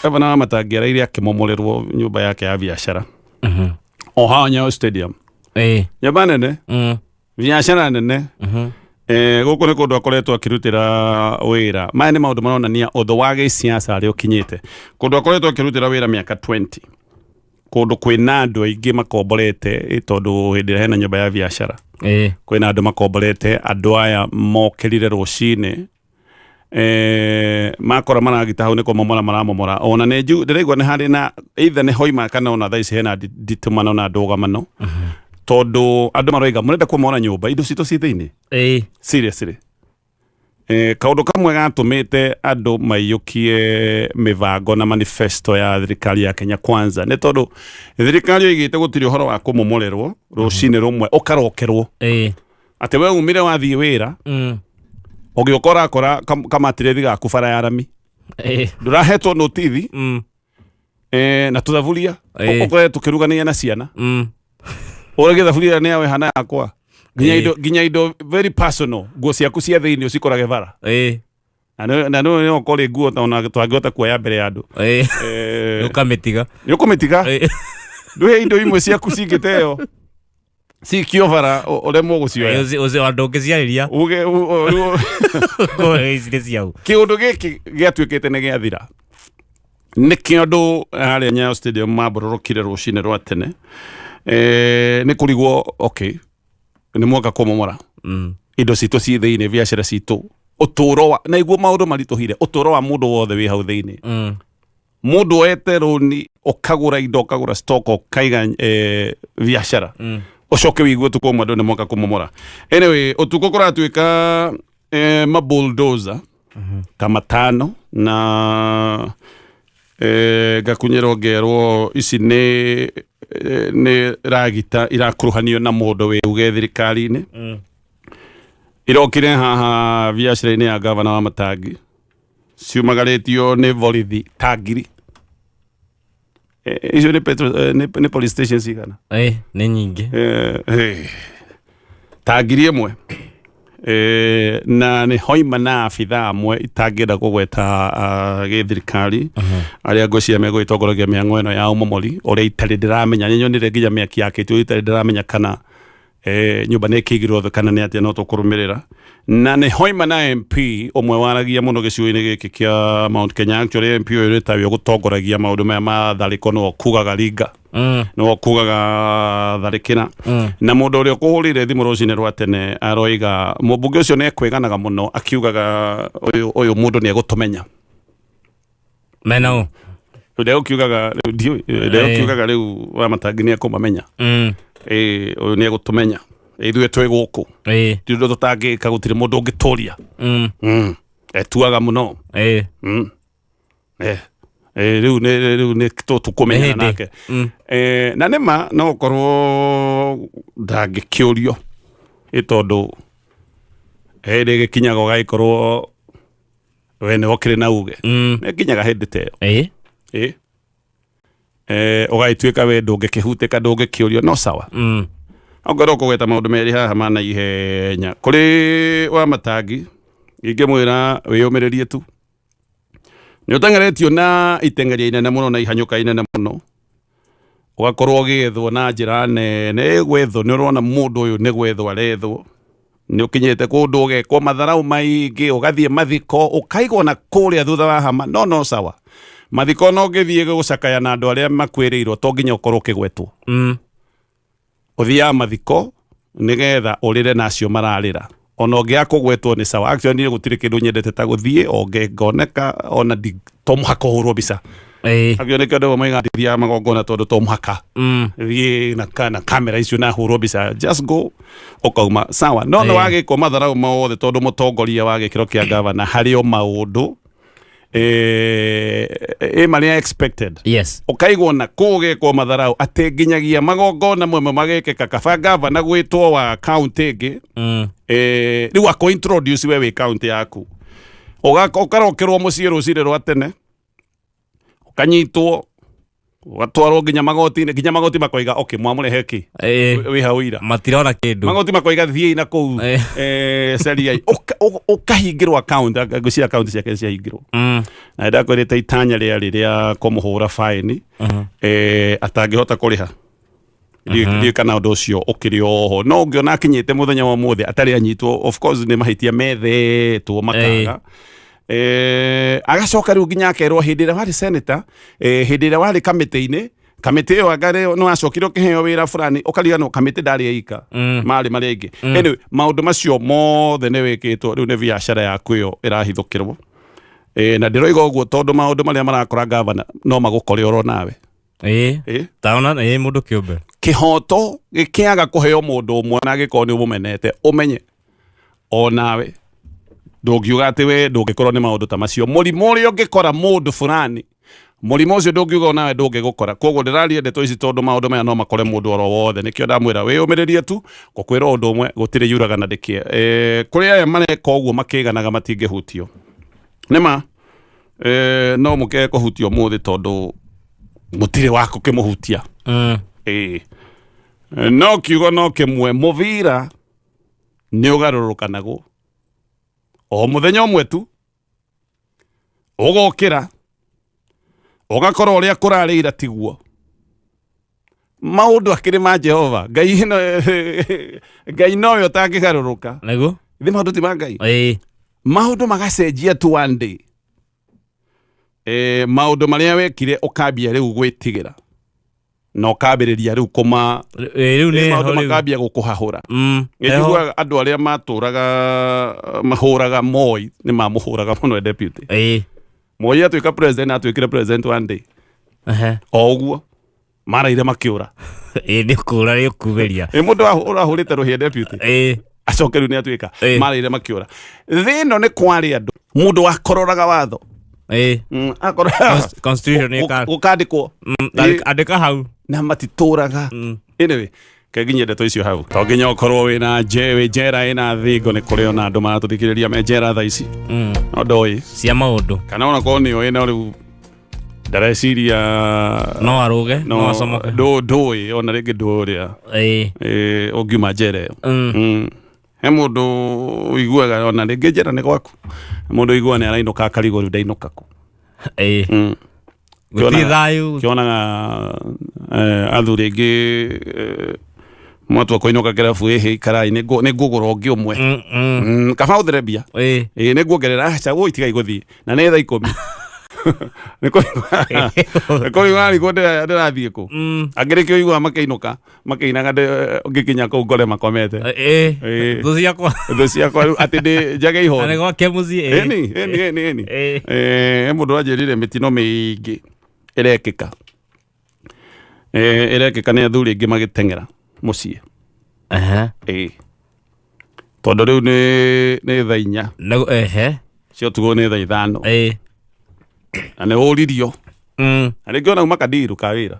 Gavana wa Matangi araire akĩmomorerwo nyũmba yake ya biacara o haha Nyayo Stadium. Nyũmba nene, biacara nene. Gũkũ nĩ kũndũ akoretwo akĩrutĩra wĩra. Maya nĩ maũndũ maronania ũthũ wa gĩsiasa harĩa ũkinyĩte. Kũndũ akoretwo akĩrutĩra wĩra mĩaka 20, kũndũ kwĩna andũ aingĩ makomborete, tondũ hĩndĩ ĩrĩa hena nyũmba ya biacara, kwĩna andũ makomborete. Andũ aya mokĩrire rũcinĩ, makora maragita hau nĩ kũmomora maramomora. Ona nĩ ndĩraigua nĩ harĩ na either nĩ hoima kana ona thaa ici hena nditumano na ndũgamano, tondũ andũ maroiga mũrenda kũmomora nyũmba indo citũ ci thĩinĩ. Seriously, kaũndũ kamwe gatũmĩte andũ maiyũkie mĩbango na manifesto ya thirikari ya Kenya Kwanza nĩ tondũ thirikari yoigĩte gũtirĩ ũhoro wa kũmomorerwo rũcinĩ rũmwe ũkarokerwo atĩ we umire wathiĩ wĩra, ũgĩũka ũrakora kamatirethi gaku bara ya rami, ndũrahetwo notithi, na tũthaburia ũkoretwo tũkĩrugania na ciana, ũrage thaburia ĩrĩa nĩ yawe hana yakwa, nginya indo, nginya indo very personal, nguo ciaku cia thĩinĩ ũcikorage bara. Na nĩ ũkorĩ nguo ona twangĩhota kuoya mbere ya andũ. Ũkamĩtiga. Nĩ ũkũmĩtiga. Ndũhe indo imwe ciaku cingĩteo cikio bara ũremwo gũcioya. Ũcio andũ ũngĩciarĩria uge ici nĩ ciau. Kĩũndũ gĩkĩ gĩatuĩkĩte nĩ gĩathira, nĩkĩo andũ harĩa Nyayo Stadium mambororokire rũcinĩ rwa tene, nĩ kũrigwo, okay, nĩ mwaka kũmomora indo citũ ci thĩinĩ, biacara citũ, ũtũũro wa na iguo maũndũ maritũhire, ũtũũro wa mũndũ wothe wĩ hau thĩinĩ. Mũndũ oete rũni, ũkagũra indo, ũkagũra stock, ũkaiga biacara, ũcoke wĩigue ũtukũ ũmwe andũ nĩ moka kũmomora. Anyway, ũtukũ kũratuĩka mabulldozer ta matano na ngakunyĩrwo ngerwo ici nĩ ragita irakuruhanio na mũndũ wĩ uge thirikari-inĩ. Irokire haha biacara-inĩ ya gavana wa Matangi ciumagarĩtio nĩ borithi ta 1000. Icio nĩ nĩ police station cigana? Nĩ nyingĩ. Ta 1000. Na nĩ hoima na abithaa amwe itangĩenda kũgweta gĩthirikari, arĩa ngwĩciria megũgĩtongoragia mĩhang'o ĩno ya ũmomori, ũrĩa itarĩ ndĩramenya. Nĩ nyonire nginya mĩaki yakĩtio, itarĩ ndĩramenya kana nyũmba nĩ ĩkĩigirwo thĩ kana nĩ atĩa, no tũkũrũmĩrĩra. Na nĩ hoima na MP ũmwe waragia mũno gĩcigo-inĩ gĩkĩ kĩa Mount Kenya. Actually, MP ũyũ nĩ tawe ũgũtongoragia maũndũ maya ma tharĩko, nĩwe ũkugaga ringa, nĩwe ũkugaga tharĩkĩra. Na mũndũ ũrĩa ũkũhũrĩire thimũ rũcinĩ rwa tene aroiga mũmbunge ũcio nĩ ekwĩganaga mũno akiugaga ũyũ mũndũ nĩ egũtũmenya. Mena ũ? Rĩu ndegũkiugaga rĩu ndiũĩ, ndegũkiugaga rĩu wa Matangi nĩ ekũmamenya. Ũyũ nĩ egũtũmenya ithuĩ twĩ gũkũ, ti ũndũ tũtangĩka, gũtirĩ mũndũ ũngĩtũria. Etuaga mũno. Rĩu nĩ tũkũmenyana Nĩ hĩndĩ. nake. Na nĩ ma no ũkorwo ndangĩkĩũrio, ĩ tondũ hĩndĩ ĩgĩkinyaga ũgagĩkorwo we nĩ wokĩrĩ na uge. Nĩ nginyaga hĩndĩ ta ĩyo. Ĩ ũgagĩtuĩka we ndũngĩkĩhutĩka, ndũngĩkĩũrio, no sawa. Ongorwo kũgweta maũndũ merĩ haha ma na ihenya kũrĩ wa Matangi, ingĩmwĩra wĩyũmĩrĩrie tu, nĩ ũteng'eretio na iteng'eria inene mũno na ihanyũka inene mũno, ũgakorwo ũgĩethwo na njĩra nene. Ĩ gwethwo nĩ ũrona mũndũ ũyũ nĩ gwethwo arethwo, nĩ ũkinyĩte kũndũ ũgekwo matharau maingĩ, ũgathiĩ mathiko ũkaigwo na kũrĩa thutha wa hama, no sawa. Mathiko no ũngĩthiĩ gũcakaya na andũ arĩa makuĩrĩirwo, to nginya ũkorwo ũkĩgwetwo. Ũthiaga mathiko nĩgetha ũrĩre na acio mararĩra, ona ũngĩaga kũgwetwo nĩ sawa. Actually, niĩ gũtirĩ kĩndũ nyendete ta gũthiĩ o ngoneka, ona to mũhaka ũhũrwo mbica. Actually, nĩkĩo andũ amwe moigaga ndithiaga magongona, tondũ to mũhaka thiĩ na kamera icio na hũrwo mbica. Just go, ũkauma sawa. No nĩ wagĩkwo matharau mothe, tondũ mũtongoria wa gĩkĩro kĩa gavana harĩ o maũndũ ĩ marĩa expected. Ũkaigwo na kũu ũgekwo matharau atĩ nginyagia magongona mamwe magekĩka kaba gavana gwĩtwo wa kaunti ĩngĩ. Rĩu akũ introduce we wĩ kaunti yaku. Ũkarokerwo mũciĩ rũcinĩ rwa tene, ũkanyitwo. Ũgatwarwo nginya magoti-inĩ, nginya magoti makoiga okay, mwamũrehe kĩ? Wĩ hau ira. Matirona kĩndũ. Magoti makoiga thiĩi na kũu. Cariai. Ũkahingĩrwo account, ngwĩciria account ciake ciahingĩrwo. Na ndakwĩrĩte itanya rĩarĩ rĩa kũmũhũra faĩni atangĩhota kũrĩha. Ndiũĩ kana ũndũ ũcio ũkĩrĩ oho, no ũngĩona akinyĩte mũthenya wa ũmũthĩ atarĩ anyitwo, of course nĩ mahĩtia methetwo makaga. Agacoka rĩu nginya akerwo hĩndĩ ĩrĩa warĩ senator, hĩndĩ ĩrĩa warĩ kamĩtĩ-inĩ, kamĩtĩ ĩyo anga nĩ wacokire ũkĩheo wĩra fulani, ũkariganĩrwo kamĩtĩ ndarĩ eika, marĩ marĩ aingĩ. Anyway, maũndũ macio mothe nĩ wĩkĩtwo, rĩu nĩ biacara yaku ĩyo ĩrahithũkĩrwo. Na ndĩroiga ũguo tondũ maũndũ marĩa marakora gavana no magũkore oro nawe. Taona mũndũ kĩũmbe. Kĩhoto gĩkĩaga kũheo mũndũ ũmwe na angĩkorwo nĩ ũmũmenete, ũmenye o nawe ndũngiuga atĩ we ndũngĩkorwo nĩ maũndũ ta macio. Mũrimũ ũrĩa ũngĩkora mũndũ fulani, mũrimũ ũcio ndũngiuga o nawe ndũngĩgũkora. Koguo ndĩraria ndeto ici tondũ maũndũ maya no makore mũndũ oro wothe. Nĩkĩo ndamwĩra wĩyũmĩrĩrie tu, ngũkwĩra ũndũ ũmwe, gũtirĩ yuraga na ndĩkĩe. Kũrĩ aya mareka ũguo makĩganaga matingĩhutio. Nĩma no mũkĩage kũhutio ũmũthĩ tondũ mũtirĩ wa kũkĩmũhutia. No kiugo no kĩmwe, mũbira nĩ ũgarũrũkanagwo o mũthenya ũmwe tu, ũgokĩra ũgakora ũrĩa kũrarĩ ira tiguo. Maũndũ akĩrĩ ma Jehova Ngai ĩno, Ngai nowe ũtangĩgarũrũka. Nĩguo. Thĩ maũndũ ti ma Ngai. Maũndũ magacenjia tu one day. Maũndũ marĩa wekire ũkambia rĩu gwĩtigĩra na ũkambĩrĩria rĩu kũma Rĩu nĩ maũndũ ho rĩu. Makambia gũkũhahũra. Eho. Nĩnjiguaga andũ arĩa matũraga mahũraga Moi nĩ mamũhũraga mũno e deputy. Moi atuĩka president, atuĩkire president one day. O ũguo maraire makĩũra. Nĩ kũra nĩ ũkumĩria. Ĩ mũndũ ũrahũrĩte rũhĩa deputy acoke rĩu nĩ atuĩka, maraire makĩũra. Thĩ ĩno nĩ kwarĩ andũ, mũndũ wakororaga watho. Constitution nĩ Gũkandĩkwo. Andĩka hau. Na matitũraga. Anyway, kenginyie ndeto icio hau. To nginya ũkorwo wĩna nje wĩ njera ĩna thingo, nĩ kũrĩ ona andũ maratũthikĩrĩria me njera thaa ici. No ndoĩ Cia maũndũ. Kana ona korwo nĩ ũĩ, no rĩu ndareciria No arũge, no acomoke. Ndũĩ ona rĩngĩ ndũĩ ũrĩa ũngiuma njera ĩyo. He mũndũ ũiguaga ona rĩngĩ njera nĩ gwaku. He mũndũ ũiguaga nĩ arainũka akarigwo rĩu ndainũka kũ. Gũtirĩ thayũ. Kĩonaga athuri aingĩ, mwatua kũinũka kĩrabu, ĩhĩ ikarai, nĩ ngũgũra ũngĩ ũmwe. Kaba ũthire mbia. Ĩĩ nĩ nguongerera, aca woi tigai gũthiĩ na nĩ thaa 10 nĩ kũrĩ warigwo ndĩrathiĩ kũ. Angĩ nĩkĩo ũiguaga makĩinũka makĩinaga, ngĩkinya kũu ngore makomete. Thũ ciakwa. Thũ ciakwa rĩu atĩ ndĩ njage Na nĩ ihoru. gwake mũciĩ. Ĩni ĩni ĩni ĩni. He mũndũ wanjĩrire mĩtino mĩingĩ ĩrekĩka, ĩrekĩka nĩ athuri aingĩ magĩteng'era mũciĩ. Ĩĩ, tondũ rĩu nĩ thaa 4 cia ũtukũ, nĩ thaa 5 na nĩ ũririo na rĩngĩ ona uma kandiru ka wĩra,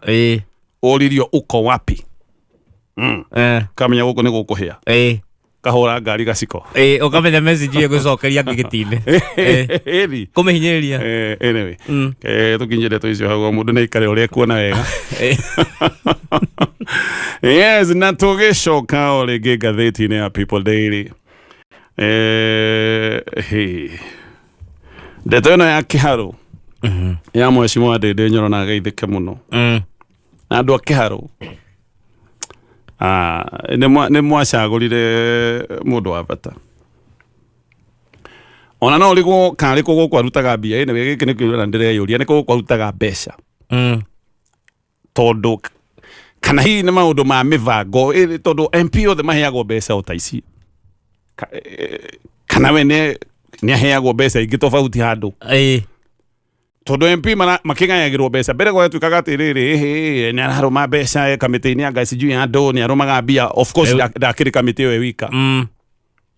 ũririo uko wapi. Kamenya gũkũ nĩ gũkũhĩa, kahũra ngari gaciko. Ũkamenya message ĩyo ĩgũcokeria ngĩgĩti-inĩ. Ĩni. Kũmĩhinyĩrĩria. Anyway, tũkinyie ndeto icio hau, o mũndũ nĩ aikare ũrĩa ekuona wega. Yes, na tũgĩcoka o rĩngĩ ngathĩti-inĩ ya People Daily, hey. Ndeto ĩno ya kĩharũ ya mheshimiwa Ndĩndĩ Nyoro na ageithĩke mũno na andũ a kĩharũ. Ah, nĩ mwacagũrire mũndũ wa bata ona no ũrigwo karĩ kũ gũkũ arutaga mbia. Anyway, gĩkĩ nĩ kĩũria na ndĩreyũria nĩ kũ gũkũ arutaga mbeca, tondũ kana hihi nĩ maũndũ ma mĩbango, tondũ MP othe maheagwo mbeca o ta ici. Kana we nĩ aheagwo mbeca ingĩ tofauti handũ, tondũ MP makĩgayagĩrwo mbeca mbere gwatuĩkaga atĩrĩrĩ, ĩhĩ nĩ ararũma mbeca e kamĩtĩ-inĩ anga sijui andũ nĩ arũmaga mbia. Of course ndakĩrĩ kamĩtĩ ĩyo e wika.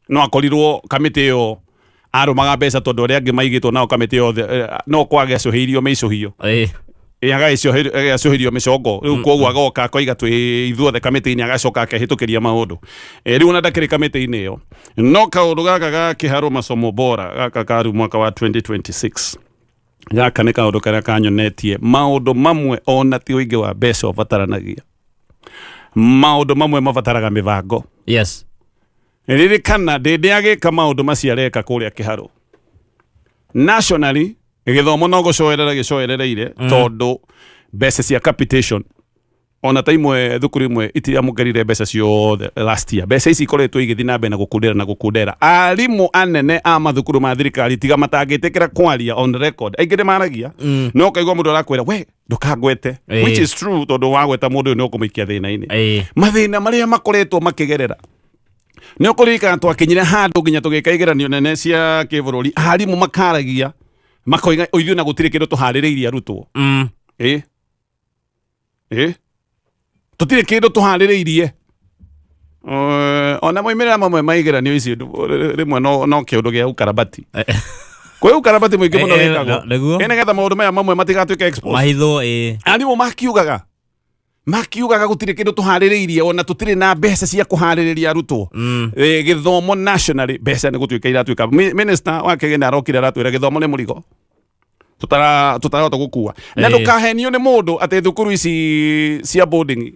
No akorirwo kamĩtĩ ĩyo arũmaga mbeca tondũ arĩa angĩ maigĩtwo nao kamĩtĩ yothe, no kwagecũhĩirio mĩicũhio. Ĩ, agacũhĩrio mĩcongo rĩu, koguo agoka akoiga twĩ ithuothe kamĩtĩ-inĩ, agacoka akehĩtũkĩria maũndũ. Rĩu ona ndakĩrĩ kamĩtĩ-inĩ ĩyo, no kaũndũ gaka ga kĩharũ masomo bora gaka karu mwaka wa 2026. Gaka nĩ kaũndũ karĩa kanyonetie maũndũ mamwe ona ti ũingĩ wa mbeca ũbataranagia, maũndũ mamwe mabataraga mĩbango. Ririkana ndĩndĩ agĩka maũndũ macio areka kũrĩa kĩharũ nationally, gĩthomo no gũcoerera gĩcoerereire tondũ mbeca cia capitation ona ta imwe thukuru imwe itiamũkĩrire mbeca ciothe last year. Mbeca ici ikoretwo igĩthiĩ na mbere na gũkundera na gũkundera. Arimũ anene a mathukuru ma thirikari tiga matangĩtĩkĩra kwaria on record, aingĩ nĩ maragia, no ũkaigua mũndũ arakwĩra, "We ndũkangwete," which is true, tondũ wagweta mũndũ ũyũ nĩ ũkũmũikia thĩna-inĩ. Mathĩna marĩa makoretwo makĩgerera, nĩ ũkũririkana twakinyire handũ nginya tũgĩka igeranio nene cia kĩbũrũri, arimũ makaragia makoiga ithuĩ na gũtirĩ kĩndũ tũharĩrĩirie arutwo. Ĩ ĩ tũtirĩ kĩndũ tũharĩrĩirie. Ona moimĩrĩra mamwe ma igeranio ici rĩmwe no kĩũndũ gĩa ũkarabati, kwĩ ũkarabati mũingĩ mũno wĩkagwo. Nĩguo. Ĩ nĩgetha maũndũ maya mamwe matigatuĩke exposed. Mahithwo, ĩ. Arimũ makiugaga gũtirĩ kĩndũ tũharĩrĩirie, ona tũtirĩ na mbeca cia kũharĩrĩria arutwo. Gĩthomo nationally, mbeca nĩ gũtuĩka iratuĩka. Minister wa kĩgĩna arokire aratwĩra gĩthomo nĩ mũrigo tũtarahota gũkua na ndũkahenio nĩ mũndũ atĩ thukuru ici cia boarding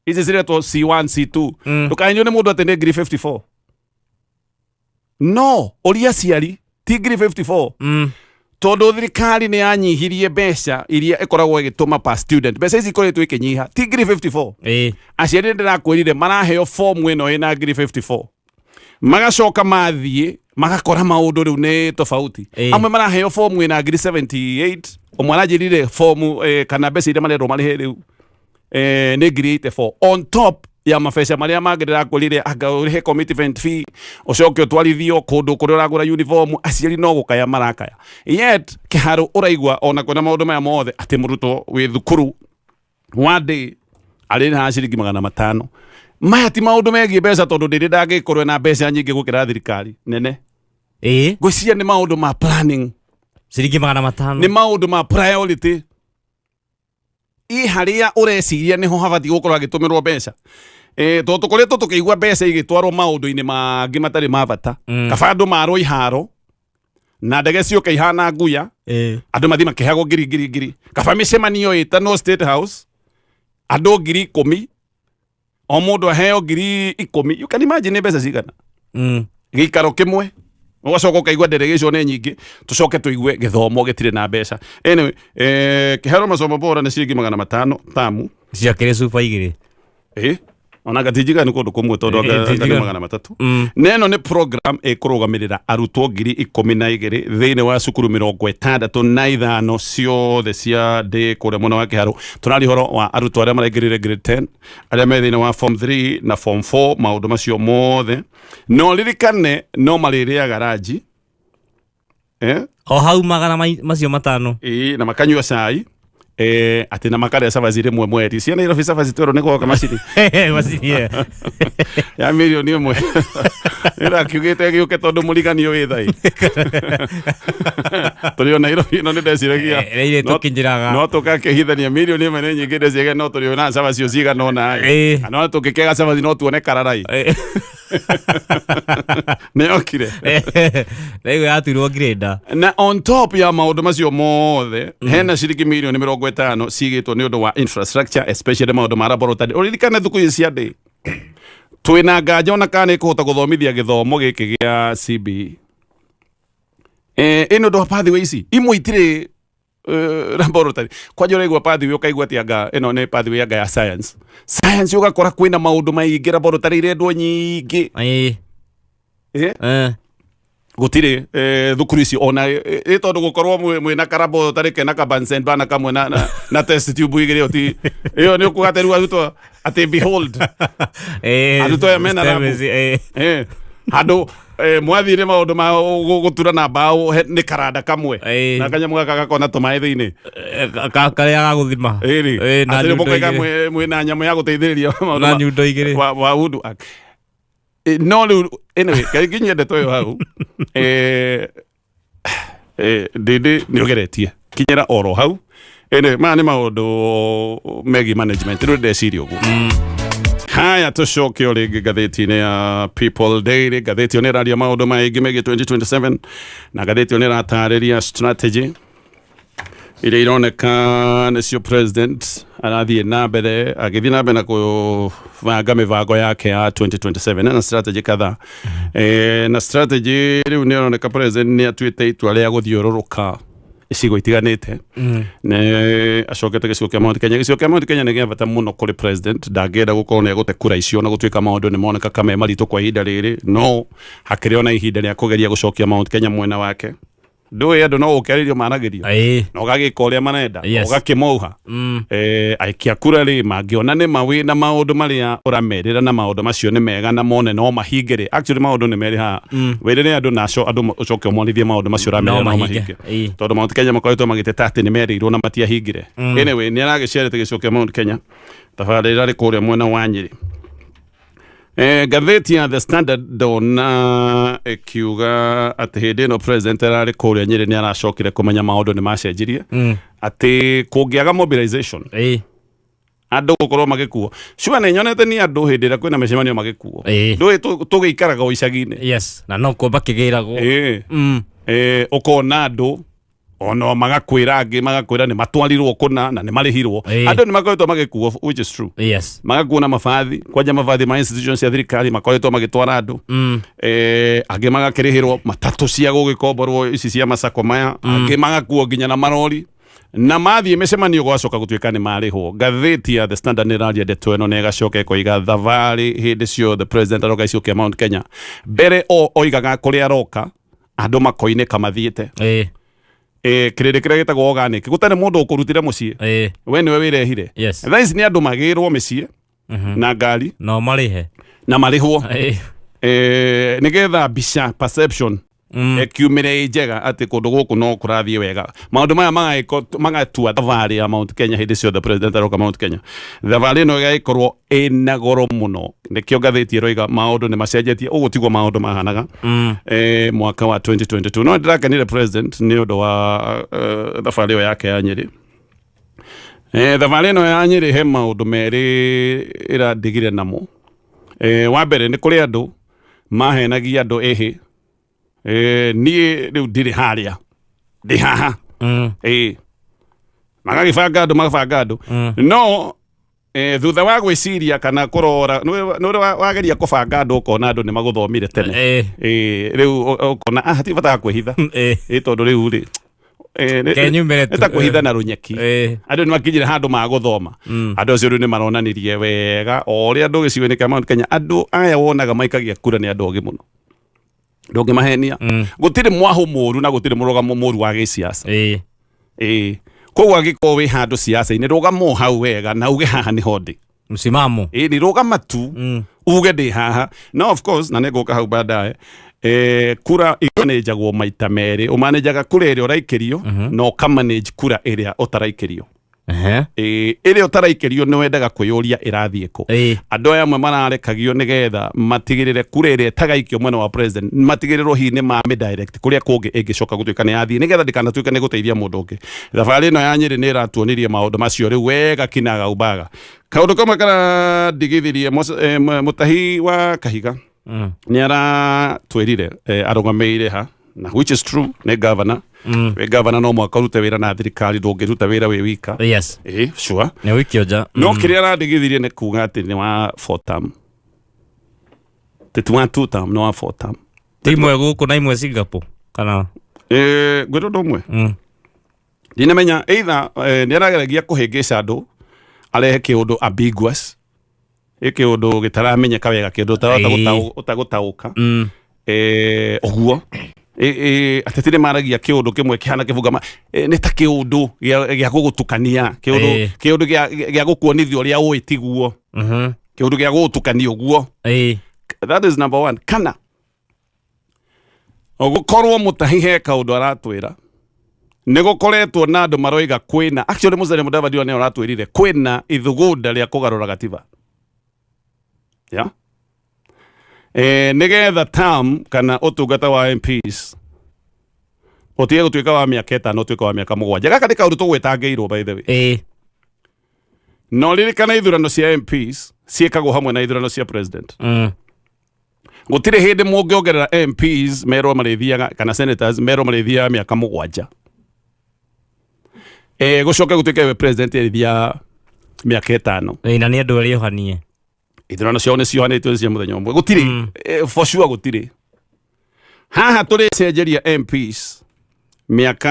ici ciretwo C1 C2, ndũkahenio nĩ mũndũ atĩ nĩ ngiri 54. No ũria aciari, ti ngiri 54, tondũ thirikari nĩ yanyihirie mbeca iria ĩkoragwo ĩgĩtũma per student. Mbeca ici ikoretwo ikĩnyiha, ti ngiri 54. Aciari, ndĩrakwĩrire maraheo fomu ĩno ĩna ngiri 54, magacoka mathiĩ magakora maũndũ rĩu nĩ tofauti. Amwe maraheo fomu ĩna ngiri 78. Ũmwe aranjĩrire fomu kana mbeca iria marerwo marĩhe rĩu nĩ ngiri 84 on top ya mabeca marĩa mangĩ ndĩrakwĩrire, anga ũrĩhe commitment fee, ũcoke ũtwarithio kũndũ kũrĩa ũragũra uniform. Aciari no gũkaya marakaya, yet kĩharũ ũraigua ona kwĩna maũndũ maya mothe atĩ mũrutwo wĩ thukuru wa day arĩrĩhaga ciringi 500. Maya ti maũndũ megiĩ mbeca, tondũ ndĩrĩ ndangĩkorwo na mbeca nyingĩ gũkĩra thirikari nene. Ngwĩciria nĩ maũndũ ma planning. Ciringi 500. Nĩ maũndũ ma priority, i harĩa ũreciria nĩho habatiĩ gũkorwo agĩtũmĩrwo mbeca, tondũ tũkoretwo tũkĩigua mbeca igĩtwarwo maũndũ-inĩ mangĩ matarĩ ma bata. Kaba andũ marwo iharo na ndege ciũke ihana nguya, andũ mathiĩ makĩheagwo ngiri ngiri ngiri. Kaba mĩcemanio ĩtanwo State House, andũ 10,000, o mũndũ aheo 10,000. You can imagine nĩ mbeca cigana. Gĩikaro kĩmwe, ũgacoka ũkaigua delegation nĩ nyingĩ, tũcoke tũigue gĩthomo gĩtirĩ na mbeca. Anyway, kĩhero masomo bora nĩ ciringi 500 tamu. Ciakĩrĩ cuba igĩrĩ. Ĩ ona anga ti njiganu kũndũ kũmwe, tondũ Ti anga nĩ njiganu. 300. Na ĩno nĩ program ĩkũrũgamĩrĩra arutwo 12,000 thĩinĩ wa cukuru 65 ciothe cia ndĩ kũrĩa mwena wa Kĩharũ. Tũraria ũhoro wa arutwo arĩa maraingĩrire grade 10, arĩa me thĩinĩ wa form 3 na form 4, maũndũ macio mothe. No ririkane no marĩrĩaga ranji, eh? O hau magana macio matano. Ĩĩ, na makanyua cai, atĩ na makarĩa cabaci rĩmwe mweri. Cia Nairobi cabaci twerwo nĩ gwoka macini. Macini ĩyo. Ya 1 million ĩrakiugĩte gĩũke tondũ mũriganio wĩ thai tũrĩ o Nairobi ĩno nĩ ndeciragia Ĩrĩa tũkinyĩraga. No tũgakĩhithania 1 million nĩ nyingĩ, ndeciragia no tũrĩ na cabaci cigana ũna. No tũngĩkĩaga cabaci no tuone kararai. Nĩ okire. Rĩu yatuirwo ngirĩnda. Na on top ya maũndũ macio mothe, hena ciringi 50 million cigĩtwo nĩ ũndũ wa infrastructure, especially maũndũ ma laboratory. Ũririkane thukuru ici cia ndĩ twĩna nganja ona kana nĩ ĩkũhota gũthomithia gĩthomo gĩkĩ gĩa CBE, ĩ nĩ ũndũ wa pathway ici imwe itirĩ laboratory. Kwanja ũraigua pathway, ũkaigua atĩ anga ĩno nĩ pathway anga ya science. Science ũgakora kwĩna maũndũ maingĩ, laboratory irendwo nyingĩ. Gũtirĩ thukuru ici ona ĩ tondũ gũkorwo mwĩna karaboratory kena ka Bunsen burner kamwe na test tube igĩrĩ, ĩyo ti ĩyo nĩ ũkuga atĩ rĩu arutwo atĩ behold, arutwo aya mena STEM lab. Handũ mwathire maũndũ ma gũtura na mbaũ, nĩ karanda kamwe na kanyamũ gaka gakona tũmaĩ thĩinĩ. Karĩa ga gũthima. Ĩrĩ Na atĩ rĩu nyundo mũkaiga igĩrĩ. Mwĩna nyamũ ya gũteithĩrĩria maũndũ Na nyundo igĩrĩ. Wa woodwork. No rĩu anyway, kaingĩ nyendete ũyũ hau, ndĩndĩ nĩ ũgeretie kinyĩra oro hau. Anyway, maya nĩ maũndũ megiĩ management, rĩu ndeciria ũguo. Haya, tũcoke o rĩngĩ ngathĩti-inĩ ya People Daily. Ngathĩti ĩyo nĩ ĩraria maũndũ maingĩ megiĩ 2027, na ngathĩti ĩyo nĩ ĩratarĩria strategy. Iria ironeka nĩcio president arathiĩ na mbere, agĩthiĩ na mbere na kũbanga mĩbango yake ya 2027 na strategy kadhaa. Na strategy rĩu nĩ ĩroneka president nĩ atuĩte itua rĩa gũthiũrũrũka icigo itiganĩte. Nĩ acokete gĩcigo kĩa Mount Kenya. Gĩcigo kĩa Mount Kenya nĩ gĩa bata mũno kũrĩ president, ndangĩenda gũkorwo nĩ egũte kura icio, na gũtuĩka maũndũ nĩ moneka kame maritũ kwa ihinda rĩrĩ, no hakĩrĩ ona ihinda rĩa kũgeria gũcokia Mount Kenya mwena wake. Ndũĩ andũ no gũkĩarĩrio maragĩrio na ũgagĩka ũrĩa marenda, ũgakĩmauha. Aikia kura rĩ, mangĩona nĩ ma wĩna maũndũ marĩa ũramerĩra na maũndũ macio nĩ mega na mone no mahinge rĩ, actually maũndũ nĩ merĩ haha. Wĩrĩre andũ na andũ ũcoke ũmonithie maũndũ macio ũramerĩra no no mahinge. Mahinge, tondũ Mount Kenya makoretwo magĩteta atĩ nĩ merĩirwo na matiahingire. Anyway, nĩ aragĩcerete gĩcigo kĩa Mount Kenya, tabarĩra ĩrarĩ kũrĩa mwena wa Nyĩrĩ. Ngathĩti ya The Standard ndona ĩkiuga atĩ hĩndĩ ĩno president ararĩ kũrĩa Nyĩrĩ nĩ aracokire kũmenya maũndũ nĩ macenjirie, atĩ kũngĩaga mobilization, andũ gũkorwo magĩkuo. Sure, nĩ nyonete ni andũ hĩndĩ ĩrĩa kwĩna mĩcemanio magĩkuo. Ndũĩ tũgĩikaraga o icagi-inĩ. Yes, na no kuo makĩgĩragwo. Ũkona andũ ona magakwĩra, angĩ magakwĩra nĩ matwarirwo kũna na nĩ marĩhirwo. Andũ nĩ makoretwo magĩkuo, which is true. Magakuo na mabathi, kwanja mabathi ma institutions cia thirikari makoretwo magĩtwara andũ. Angĩ magakĩrĩhĩrwo matatũ cia gũgĩkomborwo ici cia macako maya, angĩ magakuo nginya na marori, na mathiĩ mĩcemanio gwacoka gũtuĩka nĩ marĩhwo. Ngathĩti ya The Standard nĩ ĩraria ndeto ĩno na ĩgacoka ĩkoiga thabarĩ hĩndĩ ciothe president aroka gĩcigo kĩa Mount Kenya, mbere o oigaga kũrĩa aroka, andũ makoinĩka mathiĩte. Kĩrĩndĩ kĩrĩa gĩtagwo organic, gũtarĩ mũndũ ũkũrutire mũciĩ, we nĩwe wĩrehire. Thaa ici nĩ andũ magĩrwo mĩciĩ na ngari no marĩhe na marĩhwo, nĩgetha mbica, perception, ĩkiumĩre ĩ njega atĩ kũndũ gũkũ no kũrathiĩ wega. Maũndũ maya magatua thabarĩ ya Mount Kenya, hĩndĩ ciothe president aroka Mount Kenya, thabarĩ ĩno ĩgagĩkorwo ĩna goro mũno. Nĩkĩo ngathĩti ĩroiga maũndũ nĩ macenjetie, ũguo tiguo maũndũ mahanaga mwaka wa 2022. No ndĩrakenire president nĩ ũndũ wa thabarĩ ĩyo yake ya Nyĩrĩ. Thabarĩ ĩno ya Nyĩrĩ he maũndũ merĩ ĩrandigire namo. Wa mbere, nĩ kũrĩ andũ mahenagia andũ ĩhĩ, niĩ rĩu ndirĩ harĩa, ndĩ haha. Magagĩbanga andũ, magabanga andũ, no thutha wa gwĩciria kana kũrora, nĩ ũrĩ wageria kũbanga andũ, ũkona andũ nĩ magũthomire tene. Rĩu ũkona hatirĩ bata wa kwĩhitha. Tondũ rĩu rĩ Kenyumĩre tu. Nĩ ta kwĩhitha na rũnyeki. Andũ nĩ makinyire handũ ma gũthoma. Andũ acio rĩu nĩ maronanirie wega o ũrĩa andũ gĩcigo-inĩ kĩa Mount Kenya, andũ aya wonaga maikagia kura nĩ andũ ogĩ mũno, ndũngĩmahenia. Gũtirĩ mwahũ mũru na gũtirĩ mũrũgamo mũru wa gĩciaca. Ĩĩ, koguo angĩkorwo wĩ handũ ciaca-inĩ, rũgama o hau wega na uge haha nĩho ndĩ. Msimamo. Ĩĩ, nĩ rũgama tu, uge ndĩ haha. No of course, na nĩ ngũka hau baadaye, kura imanĩnjagwo maita merĩ. Ũmanĩnjaga kura ĩrĩa ũraikĩrio na ũkamanage kura ĩrĩa ũtaraikĩrio. Ĩrĩa ũtaraikĩrio nĩ wendaga kwĩyũria ĩrathiĩ kũ. Andũ aya amwe mararekagio nĩgetha matigĩrĩre kura ĩrĩa ĩtagaikio mwena wa president, matigĩrĩrwo hihi nĩ mamĩ direct kũrĩa kũngĩ ĩngĩcoka gũtuĩka nĩ yathiĩ, nĩgetha ndĩkanatuĩke nĩ gũteithia mũndũ ũngĩ. Thabarĩ ĩno ya Nyĩrĩ nĩ ĩratuonirie maũndũ macio rĩu wega kinaga ubaga. Kaũndũ kamwe karandigithirie, Mũtahi wa Kahiga nĩ aratwĩrire arũgamĩire ha, na which is true, nĩ governor. Wĩ governor no mũhaka ũrute wĩra na thirikari, ndũngĩruta wĩra wĩ wika. Sure. Nĩ wikio nja. No kĩrĩa arandigithirie nĩ kuga atĩ nĩ wa four term, ti wa two term, nĩ wa four term. Ti imwe gũkũ na imwe Singapore kana? Ngwĩra ũndũ ũmwe. Ndinamenya either nĩ arageragia kũhĩngĩca andũ, arehe kĩũndũ ambiguous, ĩ kĩũndũ gĩtaramenyeka wega, kĩũndũ ũtarahota ũtagũtaũka. Ũguo ateti nĩ maragia kĩũndũ kĩmwe kĩhana kĩbungama, nĩ ta kĩũndũ gĩa gũgũtukania, kĩũndũ kĩũndũ gĩa gũkuonithia ũrĩa ũĩ tiguo, kĩũndũ gĩa gũgũtukania ũguo. That is number one. Kana gũkorwo Mũtahi he kaũndũ aratwĩra, nĩ gũkoretwo na andũ maroiga kwĩna, actually Musalia Mudavadi nĩ aratwĩrire kwĩna ithugunda rĩa kũgarũra gatiba, yeah? Nĩgetha term kana ũtungata wa MPs ũtige gũtuĩka wa mĩaka 5, ũtuĩke wa mĩaka 7. Gaka nĩ kaũndũ tũgwĩtangĩirwo, by the way. No ririkana ithurano cia MPs ciĩkagwo hamwe na ithurano cia president. Gũtirĩ hĩndĩ mũngĩongerera MPs merwo marĩthiaga, kana senators merwo marĩthiaga mĩaka 7. Gũcoke gũtuĩke we president erithia mĩaka 5. Ĩĩ, na nĩ andũ erĩ ohanie. Ithurano ciao nĩ ciohanĩtio cia mũthenya ũmwe, gũtirĩ for sure gũtirĩ. Haha tũrĩcenjeria MPs mĩaka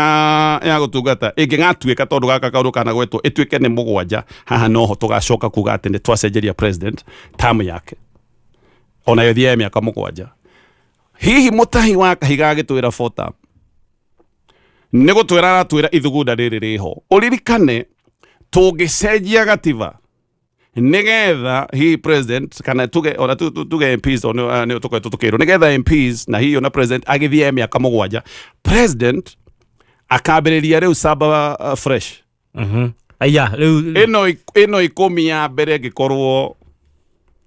ya gũtungata ĩngĩgatuĩka, tondũ gaka kaũndũ kanagwetwo ĩtuĩke nĩ 7, haha noho tũgacoka kuga atĩ nĩ twacenjeria president term yake onayo ĩthiaga mĩaka 7. Hihi mũtahi wa kahiga agĩtwĩra four term nĩ gũtwĩra aratwĩra ithugunda rĩrĩ rĩho. Ũririkane tũngĩcenjia gatiba nigetha hihi president kana tuge ona tuge MPs ona nĩ tũkoretwo tũkĩrwo nigetha MPs na hihi ona president agĩthiĩ mĩaka 7, president akambĩrĩria rĩu saba fresh. Aya rĩu Ĩno 10 ya mbere ĩngĩkorwo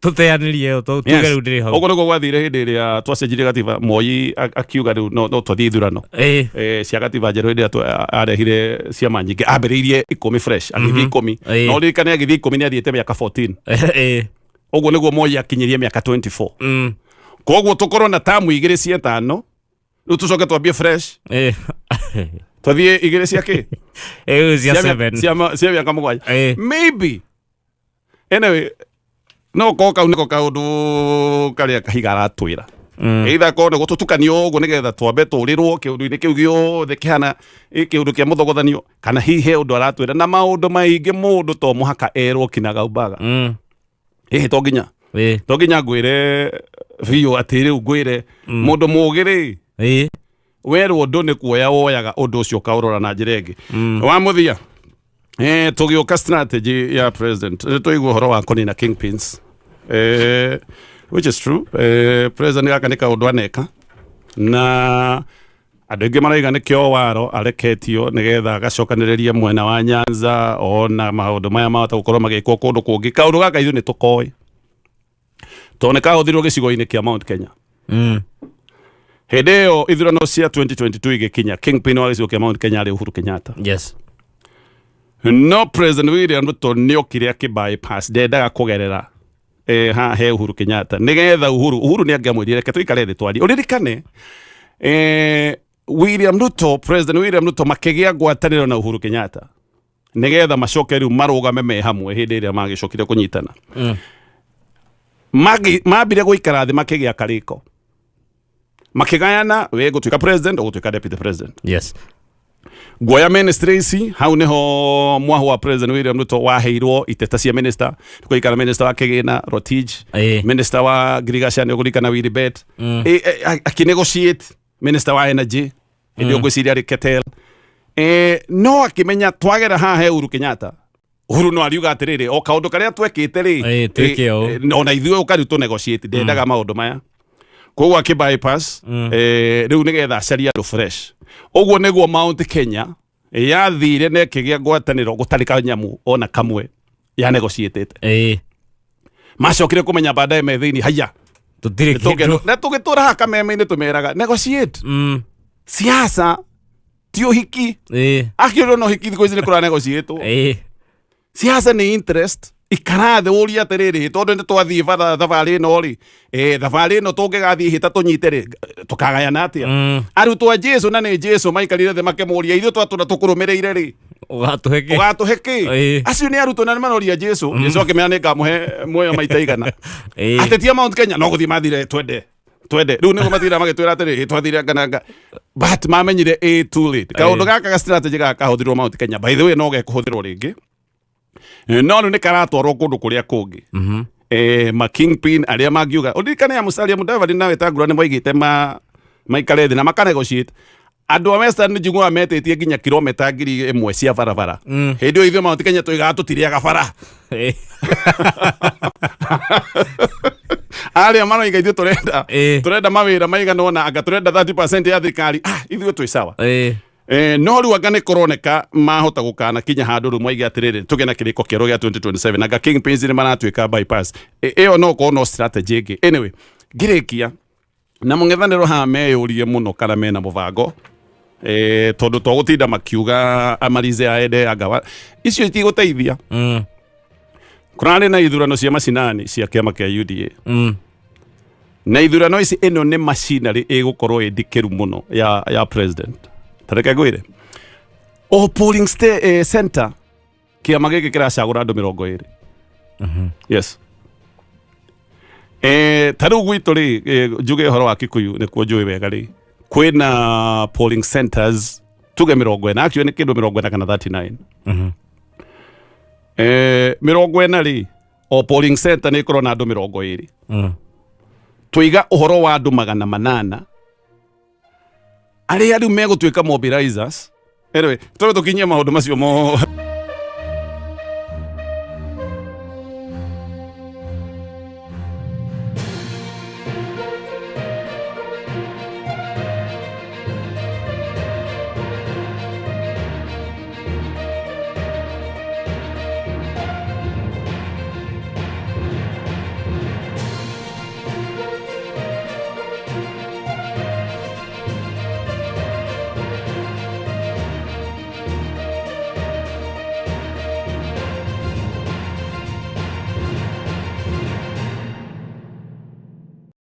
tũteanĩrie ĩyo, tuge rĩu ndĩrĩ hau. Ũguo nĩguo gwathire hĩndĩ ĩrĩa twacenjirie gatiba. Moi akiuga rĩu no twathiĩ ithurano cia gatiba njerũ. Hĩndĩ ĩrĩa arehire ciama nyingĩ, ambĩrĩirie 10 fresh, agĩthiĩ 10. No ririkane agĩthiĩ 10 nĩ athiĩte mĩaka 14. Ũguo nĩguo Moi akinyirie mĩaka 24. Koguo tũkorwo na tamu 2 cia 5, rĩu tũcoke twambie fresh, twathiĩ 2 cia kĩ? Ĩĩ, cia 7. Cia mĩaka 7. Maybe. Anyway, no ko kau nĩko kaũndũ karĩa kahiga aratwĩra. Either korwo nĩ gũtũtukania ũguo nĩgetha twambe tũrĩrwo kĩũndũ-inĩ kĩu gĩothe kĩhana kĩũndũ kĩa mũthogothanio, kana hihi he ũndũ aratwĩra na maũndũ maingĩ mũndũ to mũhaka erwo kinagaubaga. Hihi to nginya to nginya ngwĩre biũ atĩ rĩu ngwĩre mũndũ mũũgĩ rĩ, werwo ũndũ nĩ kuoya woyaga ũndũ ũcio ũkaũrora na njĩra ĩngĩ. Wa mũthia, tũgĩũka strategy ya president, nĩ twaigua ũhoro wa kũnina kingpins, which is true. President gaka nĩ kaũndũ aneka na andũ aingĩ maraiga nĩkĩo waro areketio nĩgetha agacokanĩrĩrie mwena wa Nyanza, ona maũndũ maya mahota gũkorwo magĩkwo kũndũ kũngĩ. Kaũndũ gaka ithuĩ nĩ tũkoĩ tondũ nĩ kahũthirwo gĩcigo-inĩ kĩa Mount Kenya. Hĩndĩ ĩyo ithurano cia 2022 igĩkinya, kingpin wa gĩcigo kĩa Mount Kenya arĩ Uhuru Kenyatta. No President William Ruto nĩ okire akĩ bypass, ndendaga kũgerera ha he Uhuru Kenyatta nĩgetha Uhuru nĩ angĩamwĩrire reke tũikare thĩ twarie. Ũririkane William Ruto, President William Ruto makĩgĩa ngwatanĩro na Uhuru Kenyatta nĩgetha macoke rĩu marũgame me hamwe hĩndĩ ĩrĩa magĩcokire kũnyitana. Mambire gũikara thĩ makĩgĩa karĩko, makĩgayana we gũtuĩka president ũgũtuĩka deputy president. Guoya ministry ici, hau niho mwahu wa President William Ruto waheirwo iteta cia minister kũikara, minister wa kĩgĩna Rotich, minister wa ngirigaca nĩ ũkũririkana Willy Bett, akĩnegotiate minister wa energy hĩndĩ ĩyo ngwĩciria arĩ Ketel. No akĩmenya twagera haha he Uhuru Kenyatta, Uhuru no ariuga atĩrĩrĩ, o kaũndũ karĩa twekĩte rĩ, Twĩke ũũ. Ona ithuĩ ũka rĩu tũnegotiate, ndendaga maũndũ maya, koguo akĩ bypass rĩu nĩgetha acarie andũ fresh. Ũguo nĩguo Mount Kenya yathire na ĩkĩgĩa ngwatanĩro gũtarĩ kanyamu ona kamwe ya negotiatĩte. Macokire kũmenya baadaye me thĩinĩ haya Tũtirĩ kĩndũ. Na tũgĩtũra haha kameme-inĩ tũmeraga negotiate. Siasa ti ũhiki. Akĩũrio no ũhiki thikũ ici nĩ kũra negotiatwo. Siasa nĩ interest. Ikara thĩ ũrie atĩrĩrĩ, tondũ nĩ twathiĩ bara thabarĩ ĩno rĩ, thabarĩ ĩno tũngĩgathiĩ hĩta tũnyite rĩ, tũkagayana atĩa? Arutwo a Jesu, na nĩ Jesu maikarire thĩ makĩmũria, ithuĩ twatũra tũkũrũmĩrĩire rĩ, Ũgatũhe kĩ? Ũgatũhe kĩ? Acio nĩ arutwo na nĩ maroria Jesu. Jesu akĩmera nĩ ngamũhe muoyo maita igana. Ateti a Mount Kenya no gũthiĩ mathire twende twende, rĩu nĩguo mathire magĩtwĩra atĩrĩ, twathire ngananga, but mamenyire too late. Kaũndũ gaka ga strategy gaka kahũthĩrwo Mount Kenya, by the way, no gekũhũthĩrwo rĩngĩ, no rĩu nĩ karatwarwo kũndũ kũrĩa kũngĩ. Ma kingpin arĩa mangiuga, ũririkane ya Musalia Mudavadi na Wetangula nĩ moigĩte ma maikare thĩ na maka negotiate. Andũ a Western njiguaga metĩtie nginya kilomita 1000 cia barabara. Hĩndĩ ĩyo ithuĩ Mount Kenya tũigaga tũtirĩaga bara. Arĩa maroiga ithuĩ tũrenda tũrenda mawĩra maigana ũna, anga tũrenda 30% ya thirikari, ithuĩ twĩ sawa. No rĩu anga nĩ kũroneka mahota gũkana kinya handũ rĩu moige atĩrĩrĩ, tũgĩe na kĩrĩko kĩerũ gĩa 2027, anga kingpins nĩ maratuĩka bypass. Ĩyo no korwo no strategy ĩngĩ. Anyway, ngĩrĩkia na mũng'ethanĩro haha meyũrie mũno kana mena mũbango, tondũ to gũtinda makiuga amalize aende anga icio itigũteithia. Kũrarĩ na ithurano cia macinani cia kĩama kĩa UDA. Na ithurano ici, ĩno nĩ machinery ĩgũkorwo ĩ ndikĩru mũno ya president. Ta reke ngwĩre, O polling center kĩama gĩkĩ kĩracagũra andũ 20. Yes, ta rĩu gwitũ rĩ, njuge ũhoro wa Kikuyu nĩkuo njũĩ wega rĩ, kwĩna polling centers tuge 40, actually nĩ kĩndũ 40 kana 39. 40 rĩ, o polling center nĩ ĩkorwo na andũ 20. Tũiga ũhoro wa andũ 800 arĩa rĩu megũtuĩka mobilizers. Anyway, tũrĩ tũkinyie maũndũ macio mo.